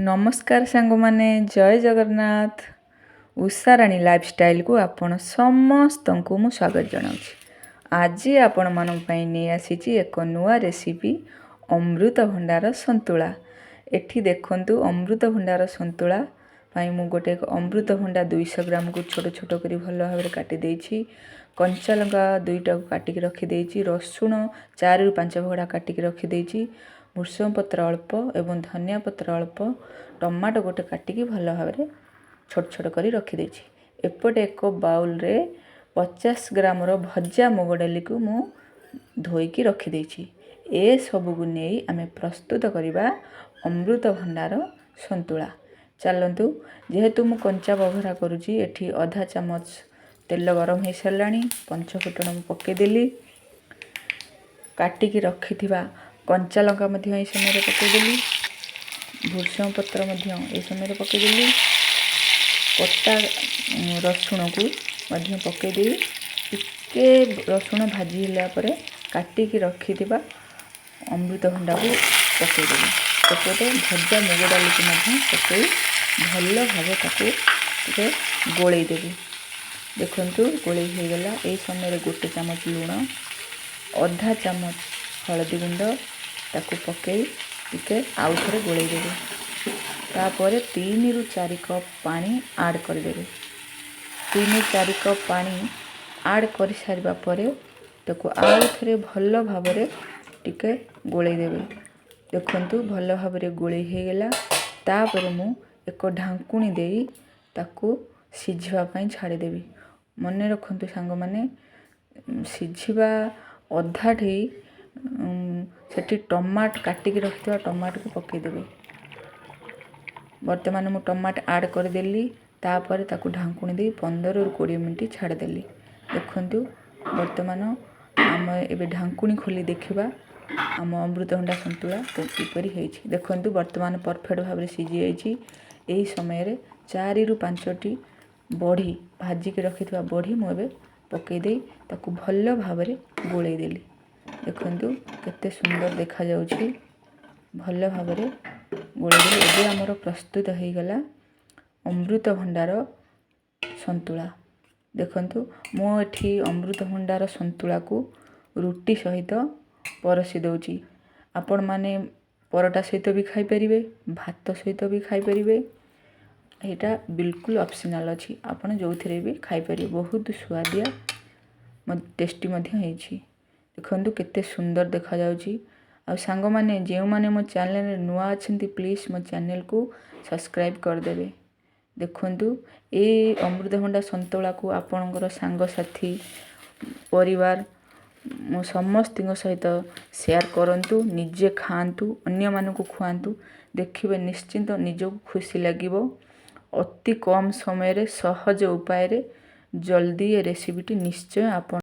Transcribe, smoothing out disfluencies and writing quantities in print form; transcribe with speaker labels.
Speaker 1: ନମସ୍କାର ସାଙ୍ଗମାନେ, ଜୟ ଜଗନ୍ନାଥ। ଉଷାରାଣୀ ଲାଇଫଷ୍ଟାଇଲକୁ ଆପଣ ସମସ୍ତଙ୍କୁ ମୁଁ ସ୍ୱାଗତ ଜଣାଉଛି। ଆଜି ଆପଣମାନଙ୍କ ପାଇଁ ନେଇ ଆସିଛି ଏକ ନୂଆ ରେସିପି, ଅମୃତଭଣ୍ଡାର ସନ୍ତୁଳା। ଏଠି ଦେଖନ୍ତୁ, ଅମୃତଭଣ୍ଡାର ସନ୍ତୁଳା ପାଇଁ ମୁଁ ଗୋଟେ ଅମୃତଭଣ୍ଡା 200 ଗ୍ରାମକୁ ଛୋଟ ଛୋଟ କରି ଭଲ ଭାବରେ କାଟି ଦେଇଛି। କଞ୍ଚା ଲଙ୍କା ଦୁଇଟାକୁ କାଟିକି ରଖିଦେଇଛି। ରସୁଣ 4ରୁ 5 ଫଗଡ଼ା କାଟିକି ରଖିଦେଇଛି। ଭୃଷଙ୍ଗ ପତ୍ର ଅଳ୍ପ ଏବଂ ଧନିଆ ପତ୍ର ଅଳ୍ପ, ଟମାଟୋ ଗୋଟେ କାଟିକି ଭଲ ଭାବରେ ଛୋଟ ଛୋଟ କରି ରଖିଦେଇଛି। ଏପଟେ ଏକ ବାଉଲରେ 50 ଗ୍ରାମର ଭଜା ମୁଗ ଡାଲିକୁ ମୁଁ ଧୋଇକି ରଖିଦେଇଛି। ଏସବୁକୁ ନେଇ ଆମେ ପ୍ରସ୍ତୁତ କରିବା ଅମୃତଭଣ୍ଡାର ସନ୍ତୁଳା। ଚାଲନ୍ତୁ, ଯେହେତୁ ମୁଁ କଞ୍ଚା ବଘରା କରୁଛି, ଏଠି ଅଧା ଚାମଚ ତେଲ ଗରମ ହେଇସାରିଲାଣି। ପଞ୍ଚ ଫୁଟଣ ମୁଁ ପକାଇଦେଲି। କାଟିକି ରଖିଥିବା କଞ୍ଚା ଲଙ୍କା ମଧ୍ୟ ଏହି ସମୟରେ ପକାଇଦେଲି। ଭୃଷଙ୍ଗ ପତ୍ର ମଧ୍ୟ ଏହି ସମୟରେ ପକାଇଦେଲି। କଟା ରସୁଣକୁ ମଧ୍ୟ ପକାଇ ଦେଇ ଟିକେ ରସୁଣ ଭାଜି ହେଲା ପରେ କାଟିକି ରଖିଥିବା ଅମୃତଭଣ୍ଡାକୁ ପକାଇଦେଲି। ଏପଟେ ଭଜା ମୁଗ ଡାଲିକୁ ମଧ୍ୟ ପକାଇ ଭଲ ଭାବେ ତାକୁ ଟିକେ ଗୋଳେଇ ଦେବି। ଦେଖନ୍ତୁ, ଗୋଳେଇ ହେଇଗଲା। ଏହି ସମୟରେ ଗୋଟେ ଚାମଚ ଲୁଣ, ଅଧା ଚାମଚ ହଳଦୀ ଗୁଣ୍ଡ ତାକୁ ପକାଇ ଟିକେ ଆଉ ଥରେ ଗୋଳେଇ ଦେବେ। ତାପରେ 3ରୁ 4 କପ୍ ପାଣି ଆଡ଼୍ କରିଦେବେ। 3-4 କପ୍ ପାଣି ଆଡ଼୍ କରିସାରିବା ପରେ ତାକୁ ଆଉ ଥରେ ଭଲ ଭାବରେ ଟିକେ ଗୋଳେଇ ଦେବେ। ଦେଖନ୍ତୁ, ଭଲ ଭାବରେ ଗୋଳେଇ ହେଇଗଲା। ତାପରେ ମୁଁ ଏକ ଢାଙ୍କୁଣୀ ଦେଇ ତାକୁ ସିଝିବା ପାଇଁ ଛାଡ଼ିଦେବି। ମନେ ରଖନ୍ତୁ ସାଙ୍ଗମାନେ, ସିଝିବା ଅଧା ଠି ସେଠି ଟମାଟୋ, କାଟିକି ରଖିଥିବା ଟମାଟୋକୁ ପକାଇଦେବେ। ବର୍ତ୍ତମାନ ମୁଁ ଟମାଟୋ ଆଡ଼୍ କରିଦେଲି। ତାପରେ ତାକୁ ଢାଙ୍କୁଣୀ ଦେଇ 15ରୁ 20 ମିନିଟ୍ ଛାଡ଼ିଦେଲି। ଦେଖନ୍ତୁ, ବର୍ତ୍ତମାନ ଆମେ ଏବେ ଢାଙ୍କୁଣୀ ଖୋଲି ଦେଖିବା ଆମ ଅମୃତଭଣ୍ଡା ସନ୍ତୁଳା କିପରି ହେଇଛି। ଦେଖନ୍ତୁ, ବର୍ତ୍ତମାନ ପରଫେକ୍ଟ ଭାବରେ ସିଝିଯାଇଛି। ଏହି ସମୟରେ 4ରୁ 5ଟି ବଢ଼ି, ଭାଜିକି ରଖିଥିବା ବଢ଼ି ମୁଁ ଏବେ ପକାଇ ଦେଇ ତାକୁ ଭଲ ଭାବରେ ଗୋଳେଇ ଦେଲି। ଦେଖନ୍ତୁ, କେତେ ସୁନ୍ଦର ଦେଖାଯାଉଛି। ଭଲ ଭାବରେ ଗୋଳେଇ ଦେଲି। ଏବେ ଆମର ପ୍ରସ୍ତୁତ ହେଇଗଲା ଅମୃତଭଣ୍ଡାର ସନ୍ତୁଳା। ଦେଖନ୍ତୁ, ମୁଁ ଏଠି ଅମୃତଭଣ୍ଡାର ସନ୍ତୁଳାକୁ ରୁଟି ସହିତ ପରସି ଦେଉଛି। ଆପଣମାନେ ପରଟା ସହିତ ବି ଖାଇପାରିବେ, ଭାତ ସହିତ ବି ଖାଇପାରିବେ। ଏଇଟା ବିଲକୁଲ ଅପସନାଲ୍ ଅଛି। ଆପଣ ଯେଉଁଥିରେ ବି ଖାଇପାରିବେ। ବହୁତ ସୁଆଦିଆ, ଟେଷ୍ଟି ମଧ୍ୟ ହେଇଛି। ଦେଖନ୍ତୁ, କେତେ ସୁନ୍ଦର ଦେଖାଯାଉଛି। ଆଉ ସାଙ୍ଗମାନେ, ଯେଉଁମାନେ ମୋ ଚ୍ୟାନେଲରେ ନୂଆ ଅଛନ୍ତି, ପ୍ଲିଜ୍ ମୋ ଚ୍ୟାନେଲକୁ ସବସ୍କ୍ରାଇବ୍ କରିଦେବେ। ଦେଖନ୍ତୁ, ଏଇ ଅମୃତଭଣ୍ଡା ସନ୍ତୁଳାକୁ ଆପଣଙ୍କର ସାଙ୍ଗସାଥି, ପରିବାର ସମସ୍ତଙ୍କ ସହିତ ସେୟାର କରନ୍ତୁ। ନିଜେ ଖାଆନ୍ତୁ, ଅନ୍ୟମାନଙ୍କୁ ଖୁଆନ୍ତୁ। ଦେଖିବେ, ନିଶ୍ଚିନ୍ତ ନିଜକୁ ଖୁସି ଲାଗିବ। ଅତି କମ୍ ସମୟରେ, ସହଜ ଉପାୟରେ ଜଲ୍ଦି ଏ ରେସିପିଟି ନିଶ୍ଚୟ ଆପଣ